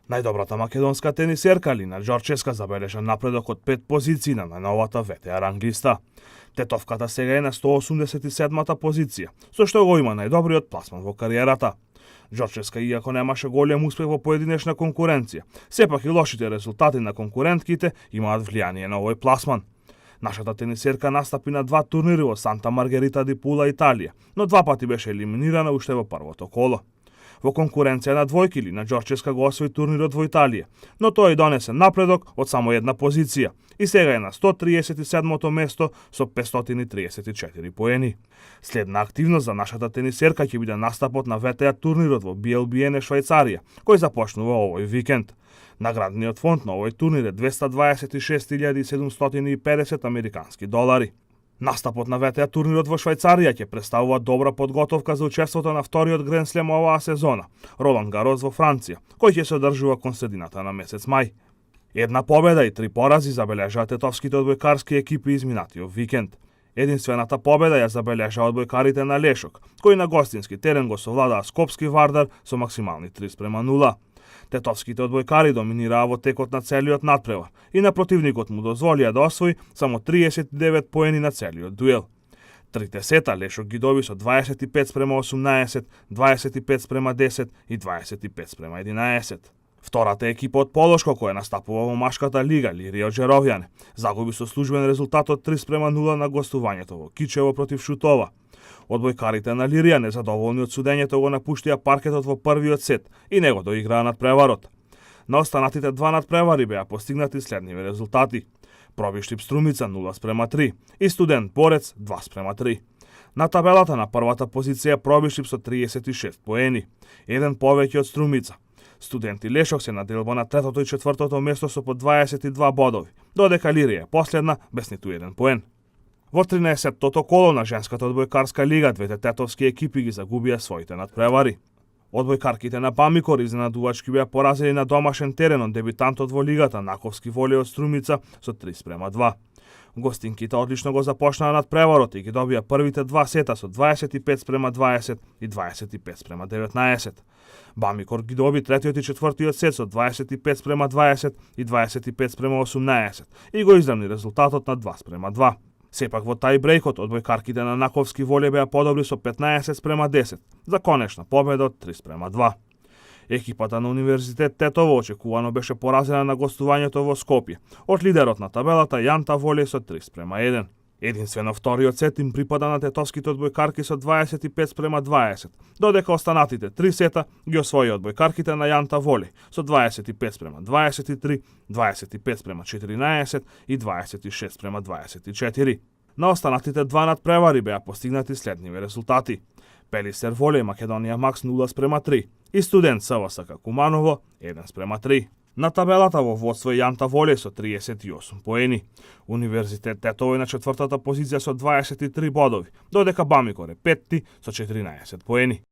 Најдобрата македонска тенисерка Алина Ѓорческа забележа напредок од 5 позиции на најновата ВТА ранглиста. Тетовката сега е на 187-та позиција, со што го има најдобриот пласман во кариерата. Ѓорческа, иако немаше голем успех во поединечна конкуренција, сепак и лошите резултати на конкурентките имаат влијание на овој пласман. Нашата тенисерка настапи на 2 турнири во Санта Маргарита ди Пула, Италија, но 2 пати беше елиминирана уште во првото коло. Во конкуренција на двојки Алина Ѓорческа го освои турнирот во Италија, но тој донесе напредок од само една позиција и сега е на 137-то место со 534 поени. Следна активност за нашата тенисерка ќе биде настапот на ВТА турнирот во BLBN Швајцарија, кој започнува овој викенд. Наградниот фонд на овој турнир е $226,750 американски долари. Настапот на ВТА турнирот во Швајцарија ќе представува добра подготовка за учеството на вториот Гранд Слем оваа сезона, Ролан Гарос во Франција, кој ќе се одржува кон средината на месец мај. Една победа и 3 порази забележаат тетовските одбојкарски екипи изминатиот викенд. Единствената победа ја забележа одбојкарите на Лешок, кои на гостински терен го совладаа Скопски Вардар со максимални 3:0. Тетовските одбојкари доминираа во текот на целиот надпревар и на противникот му дозволија да освои само 39 поени на целиот дуел. Трите сета Лешок ги доби со 25:18, 25:10 и 25:11. Втората екипа од Полошко, која настапува во машката лига, Лирија Джеровјане, загуби со службен резултат од 3:0 на гостувањето во Кичево против Шутова. Одбојкарите на Лирија, незадоволни од судењето, го напуштија паркетот во првиот сет и не го доиграа надпреварот. На останатите 2 надпревари беа постигнати следниви резултати: Пробиштип Струмица 0:3 и Студент Борец 2:3. На табелата на првата позиција Пробиштип со 36 поени, еден повеќе од Струмица. Студенти Лешок се на делба на третото и четвртото место со по 22 бодови, додека Лирија е последна без ниту еден поен. Во 13-тото коло на женската одбојкарска лига, двете тетовски екипи ги загубија своите надпревари. Одбојкарките на Памикор изненадувачки беа поразени на домашен терен од дебитантот во лигата Наковски Волеј од Струмица со 3:2. Гостинките одлично го започнаа надпреварот и ги добија првите 2 сета со 25:20 и 25:19. Бамикор ги доби третиот и четвртиот сет со 25:20 и 25:18 и го изравни резултатот на 2:2. Сепак во тајбрейкот одбојкарките на Наковски Волеј беа подобри со 15:10 за конечна победа од 3:2. Екипата на Универзитет Тетово очекувано беше поразена на гостувањето во Скопје од лидерот на табелата Јанта Волеј со 3:1. Единствено вториот сет им припада на тетовските одбојкарки со 25:20, додека останатите 3 сета ги освои одбојкарките на Јанта Волеј со 25:23, 25:14 и 26:24. На останатите 2 надпревари беа постигнати следниви резултати: Пелистер Волеј Македонија Макс 0:3 и Студент СВСК Куманово 1:3. На табелата во водство Јанта Волеј со 38 поени. Универзитет Тетово е на четвртата позиција со 23 бодови, додека Бамикор е петти со 14 поени.